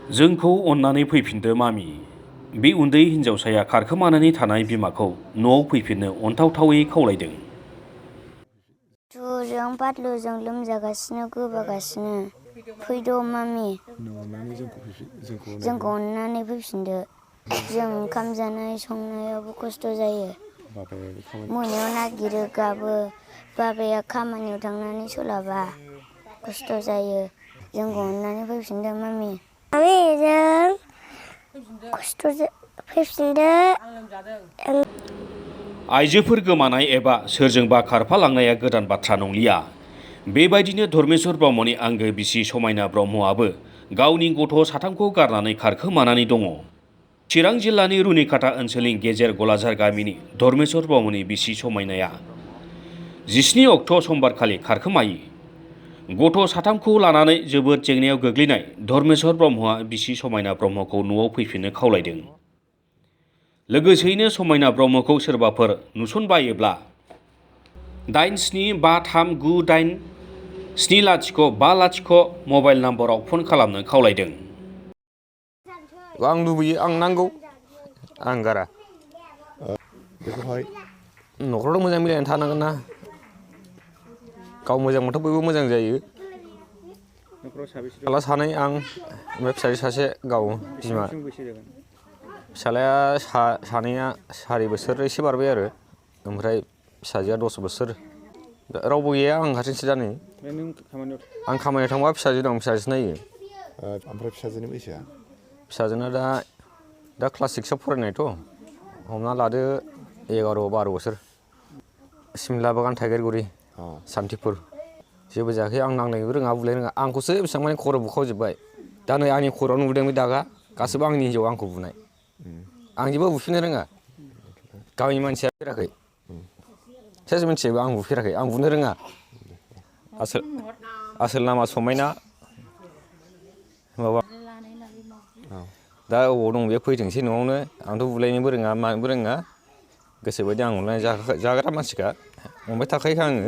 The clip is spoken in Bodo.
जोंखौ अननानै फैफिनदो मामि। बे उन्दै हिन्जावसाया खारखोमानानै थानाय बिमाखौ न'आव फैफिननो अनथावथावै खावलायदों। जुजों बादलुजों लोमजागासिनो गोबागासिनो। फैद' मामि। जोंखौ अननानै फैफिनदो। जों ओंखाम जानाय संनायावबो खस्थ' जायो। मोनायाव नागिरो गाबो। बाबाया खामानियाव थांनानै सोलाबा खस्थ' जायो। जोंखौ अननानै फैफिनदो मामि। जों खस्थ' फैफिनदो। आइजोफोर गोमानाय एबा सोरजोंबा खारफालांनाया गोदान बाथ्रा नंलिया। बेबायदिनो धर्मेश्वर ब्रह्मनि आंगो बिसि समायना ब्रह्मआबो गावनि गथ' साथामखौ गारनानै खारखोमानानै दङ। चिरां जिल्लानि रुनिकाटा ओनसोलनि गेजेर गलाझार गामिनि धर्मेश्वर ब्रह्मनि बिसि समायनाया 17 अक्ट' समबारखालि खारखोमायो। गथ' साथामखौ लानानै जोबोद जेंनायाव गोग्लैनाय धर्मेश्वर ब्रह्मआ बिसि समायना ब्रह्मखौ न'आव फैफिननो खावलायदों। लोगोसेयैनो समायना ब्रह्मखौ सोरबाफोर नुसनबायोब्ला 8753987050 मबाइल नम्बराव फन खालामनो खावलायदों। आं लुबैयो, आं नांगौ, आं गारा। बेखौहाय न'खरावथ' मोजां मिलायनानै थानांगोन ना। गाव मोजां मोनथ' बयबो मोजां जायो। फिसाला सानै आं, ओमफ्राय फिसाजो सासे गाव बिमा। फिसालाया सानैया 4 बोसोर एसे बारबाय आरो, ओमफ्राय फिसाजोआ 10 बोसोर। रावबो गैया, आं हारसिंसो दा नै। आं खामानियाव थांबा फिसाजो दं, फिसाजो नायो। ओमफ्राय फिसाजोनि बैसोआ? फिसाजोना दा क्लास 6आव फरायनायथ'। हमना लादो 11-12 बोसोर। सिमला बागान टाइगारगुरि सान्थिपुर। जेबो जायाखै, आं नांनायबो रोङा बुलायनो रोङा। आंखौसो बेसेबां मानि खर' बुखावजोब्बाय। दा नै आंनि खर'आव नुदों बे दागा, गासिबो आंनि हिन्जाव आंखौ बुनाय। आं जेबो बुफिननो रोङा। गामिनि मानसिया फेराखै। सेस मिथियोबो आं बुफेराखै, आं बुनो रोङा। आसोल नामा समायना। माबा दा अबाव दं बे फैथोंसै न'आवनो। आंथ' बुलायनोबो रोङा मानोबो रोङा। गोसोबायदि आं अननानै जाग्रा मानसिखा, अनबाय थाखायोखा आङो।